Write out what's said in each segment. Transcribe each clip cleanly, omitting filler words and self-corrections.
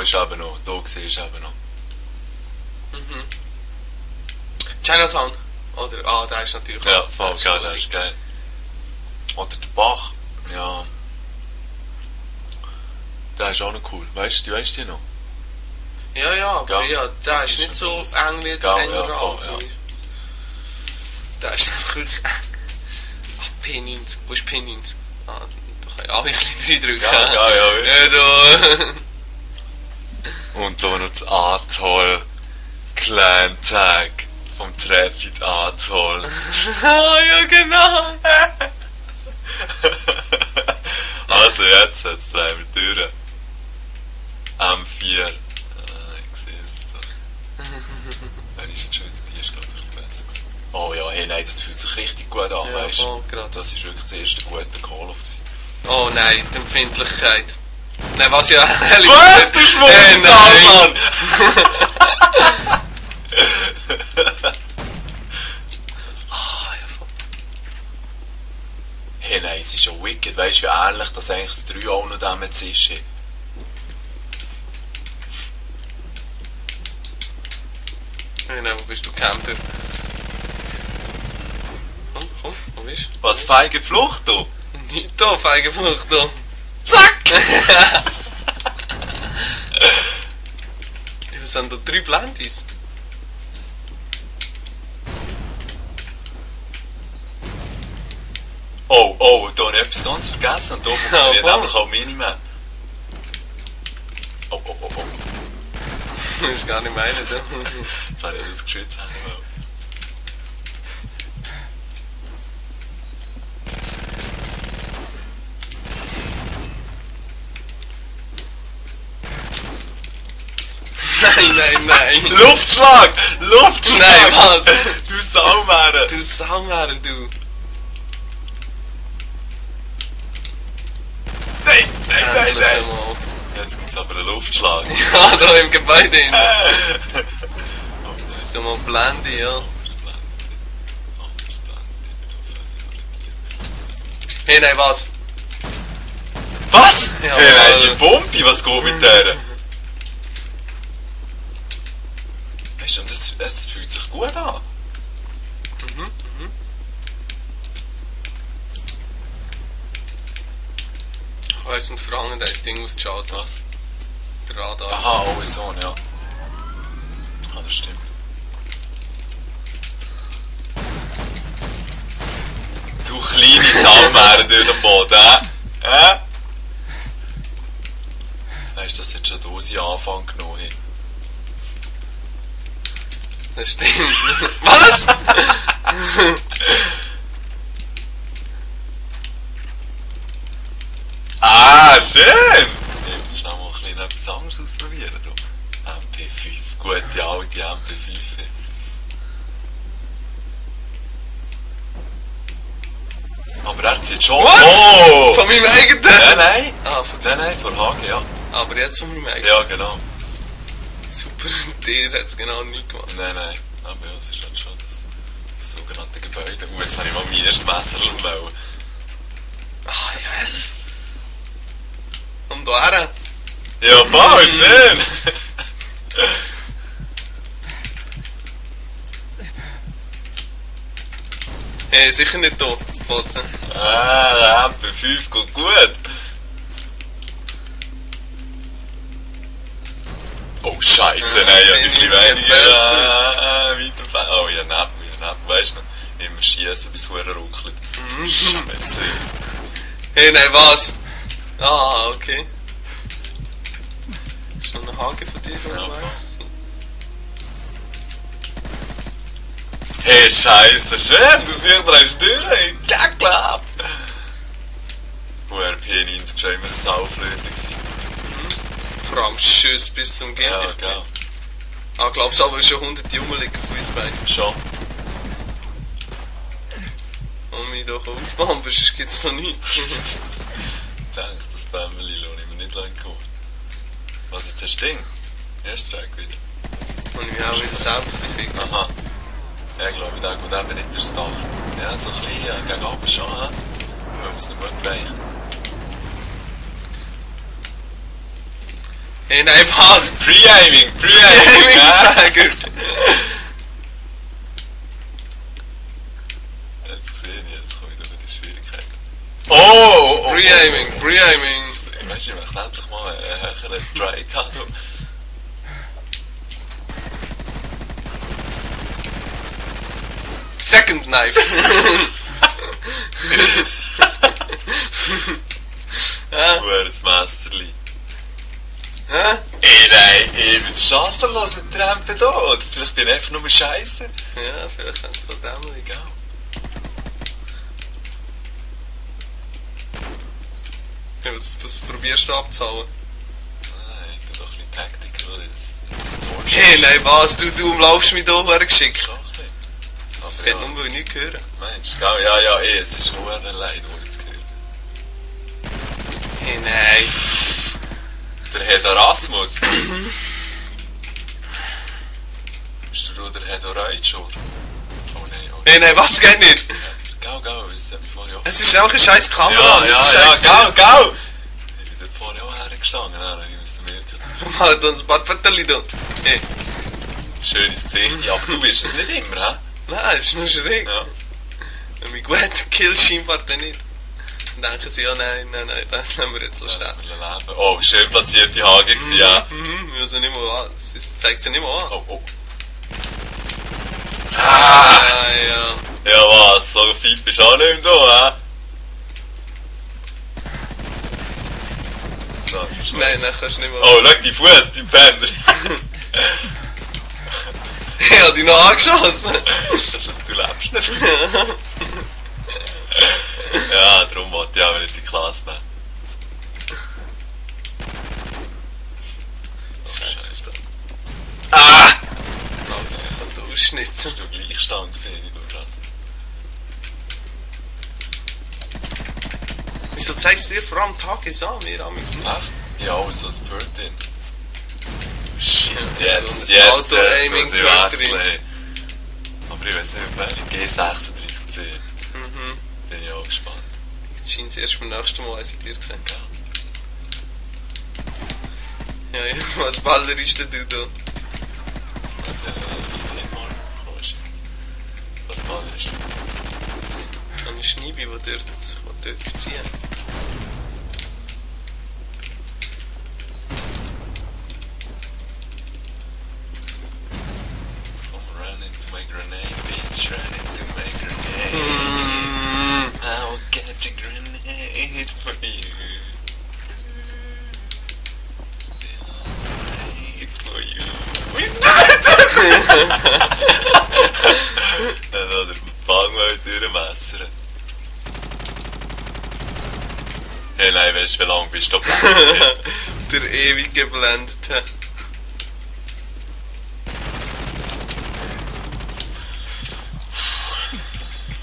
ist eben noch. Da siehst du eben noch. Mhm. Chinatown. Oder? Ah, der ist natürlich Ja, auch. voll geil, der ist geil. Oder der Bach. Ja. Der ist auch noch cool. Weißt du die noch? Ja, ja, aber Gell? ja, der ist nicht so eng wie der England. Ja. Der ist einfach wirklich eng. Ach, P90. Wo ist P90? Ah, da kann ich auch ein bisschen reindrücken. Ja. Ja, da. Und da noch das Atoll. Kleintag vom Traffic Atoll. Ah, ja, genau. Also jetzt drehen wir durch. M4. Ich sehe es da. Wenn ich jetzt schon wieder die ist, glaube ich, ein bisschen besser gewesen. Oh ja, hey, nein, das fühlt sich richtig gut an, Ja, weißt voll, du? gerade. Das ist wirklich das erste gute Call-Off gewesen. Oh nein, die Empfindlichkeit. Nein, was ja ehrlich Was? Du schmutzst nein. Hey, nein, es ist schon wicked, weißt du, wie ähnlich das eigentlich das 3 auch noch damit ist. Hey. Nein, wo bist du, Camper? Komm, wo bist du? Was, feige Flucht, du? Nicht da, feige Flucht, da. Zack! Was sind da 3 Blendis? Oh, da habe ich etwas ganz vergessen und da funktioniert nämlich auch Miniman. Oh. Das ist gar nicht meine, da. Jetzt habe ich das geschützt. Nein. Luftschlag! Nein, was? Du Saumäre! Du Saumäre, du. Nein! Mal. Jetzt gibt es aber einen Luftschlag. Ja, da im Gebäude hin. Das ist so mal Blende, ja. Hey, nein, was? Was? Ja, hey, nein, die Pumpe, was geht mit der? Weißt du, und es fühlt sich gut an. Ich habe jetzt fragen, da ist das Ding ausgeschaut. Was? Der Radar. Aha, so, ja. Ah, das stimmt. Du kleine Saumäre durch den Boden, hä? Weißt du, das hat schon Dose Anfang genommen. Hey. Das stimmt. Was? Ah, schön! Jetzt schnell mal ein bisschen etwas anderes ausprobieren. Du. MP5, gute alte MP5. Aber er zieht schon. What? Oh! Von meinem eigenen? Nein. Ah, von Nein, von Hagen, ja. Aber jetzt von meinem eigenen? Ja, genau. Super, der hat es genau nicht gemacht. Nein. Aber ja, es ist halt schon das sogenannte Gebäude. Jetzt habe ich mal mein erstes Messer wollen. Ah, yes! Und da her? Ja, voll, schön! Hey, sicher nicht da, Fotzen. Ah, der MP5 geht gut. Oh, Scheiße, nein, ich habe ein bisschen weniger. Weiter. Oh, ja, neben, weißt du, immer schießen, bis es ruckelt. Scheiße. Hey, nein, was? Ah, okay. Ist noch ein Haken von dir, oder weißt du sie? Hey, Scheiße, schön, du siehst, da ist durch, ey, Kackklapp! P90 war immer eine Sauflöte. Vor allem Schuss bis zum Gehen. Ja, gell. Ah, glaubst du aber schon 100 Jungen liegen auf uns beiden? Schon. Und mich doch ausbauen, sonst gibt es noch nichts. Ich denke, das Bämmeli lohne ich mir nicht lang kommen. Was jetzt hast du Ding? Erstes Track wieder. Und ich mich auch wieder selber ein bisschen ficken. Aha. Ja, ich glaube, der geht eben nicht durchs Dach. Ja, so ein bisschen gegen oben schon, he? Wir müssen noch gut weichen. Hey, nein, was? Pre-Aiming, Pre-Aiming-Fagert! Jetzt gesehen, jetzt komme ich durch die Schwierigkeit. Oh! Pre-Aiming, Pre-Aiming! Weißt du, ich möchte endlich mal einen höheren Strike haben. Second Knife! Das Messerli. Hä? Ey, nein, ich bin chancenlos mit Trampen da. Oder vielleicht bin ich einfach nur Scheiße. Ja, vielleicht haben sie so dämlich. Egal. Ja, was probierst du abzuhauen? Nein, tu doch ein bisschen Taktik, oder? Das Tor. Hey, nein, was? Du laufst mich hier hergeschickt. Doch nicht. Das Aber hat nur, weil ich nicht hören. Meinst du? Ja, es ist nur ein Leid, wo ich es höre. Hey, nein. Der Herr Erasmus. Bist du der Herr Reitschor? Oh nein, oh nein. Hey, nein, was geht nicht? Gau, das hat mich vorher auch. Es ist auch eine scheiß Kamera. Ja, gau! Ich bin da vorher auch hergestanden, ich müsste merken, dass ich... Mal, da ein paar Fotos da. Hey. Schönes Gesicht, ja, aber du wirst es nicht immer, hä? Nein, es ist nur schräg. Ja. Wenn mich gut killt, scheinbar dann nicht. Dann denken sie, ja, nein, das nehmen wir jetzt so stehen. Oh, schön platzierte Hage gewesen, ja. Also nicht mal an. Das zeigt sie nicht mal an. Oh. Ja. Ja was, so fit bist du auch nicht mehr da, hä? So, das ist Nein, kannst du nicht mal. Oh, schau die Fuß, die Fender. Ich hab dich noch angeschossen. Du lebst nicht. Ja, darum wollte ich auch nicht die Klasse nehmen. Oh, Scheiße. Ah! Also, ich kann den ausschnitzen. Das war Gleichstand, sehe ich gerade. Wieso zeigst du dir vor allem Tages an? Wir haben es nicht. Echt? Ja, aber so ein Perk drin. Shit, jetzt Auto-Aiming muss ich wechseln. Aber ich weiß nicht, welche G36C. Bin ich auch gespannt. Jetzt scheint es erst beim nächsten Mal, als ich dir gesehen habe. Ja, was Baller ist denn du da? Also, das ist nicht mal bekommst. Was Baller ist denn? So eine Scheibe, die dort verziehen. Run into my grenade, bitch, run into my grenade. I'll get a grenade for you. Still alright for you. Dann hat er Fang mal durchmessern. Hey, nein, weißt du, wie lange bist du geblendet? Der ewig Geblendete.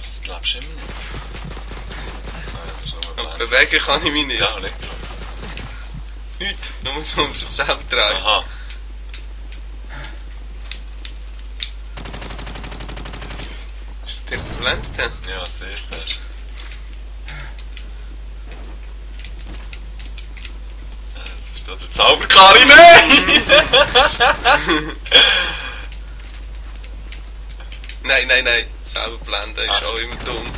Das glaubst du immer nicht. Nein, das ist nur Und bewegen kann ich mich nicht. Ja, leg los. Nichts, nur so um sich selber drehen. Aha. Ist der Geblendete? Ja, sehr fair. Jetzt bist du der Zauberkari. Nein. Selber blenden ist auch immer dumm.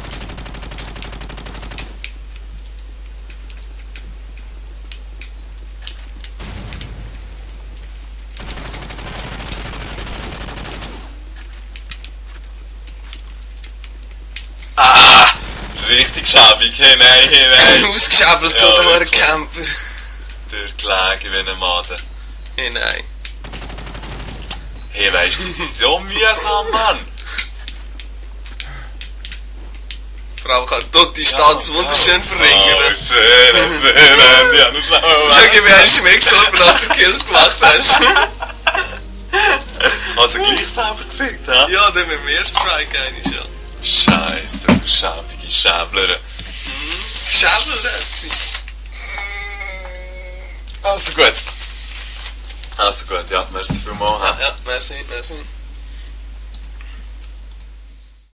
Richtig schäbig, hey nein. Ausgeschäbelt Ja, oder ein wirklich. Camper. Durchgelegen wie ein Maden. Hey, nein. Hey, weißt du, das ist so mühsam, Mann. Vor allem kann dort die Distanz wunderschön verringern. Oh, schön, ja, nur schnell. Schau, ich bin eigentlich mehr gestorben, als du Kills gemacht hast. Also gleich selber gefickt, hä? Ja, dann mit dem ersten Strike eigentlich, ja. Scheisse, du schäbige Schäbler. Geschäbelt hat's nicht. Also gut, ja, merci vielmals. Ja, merci.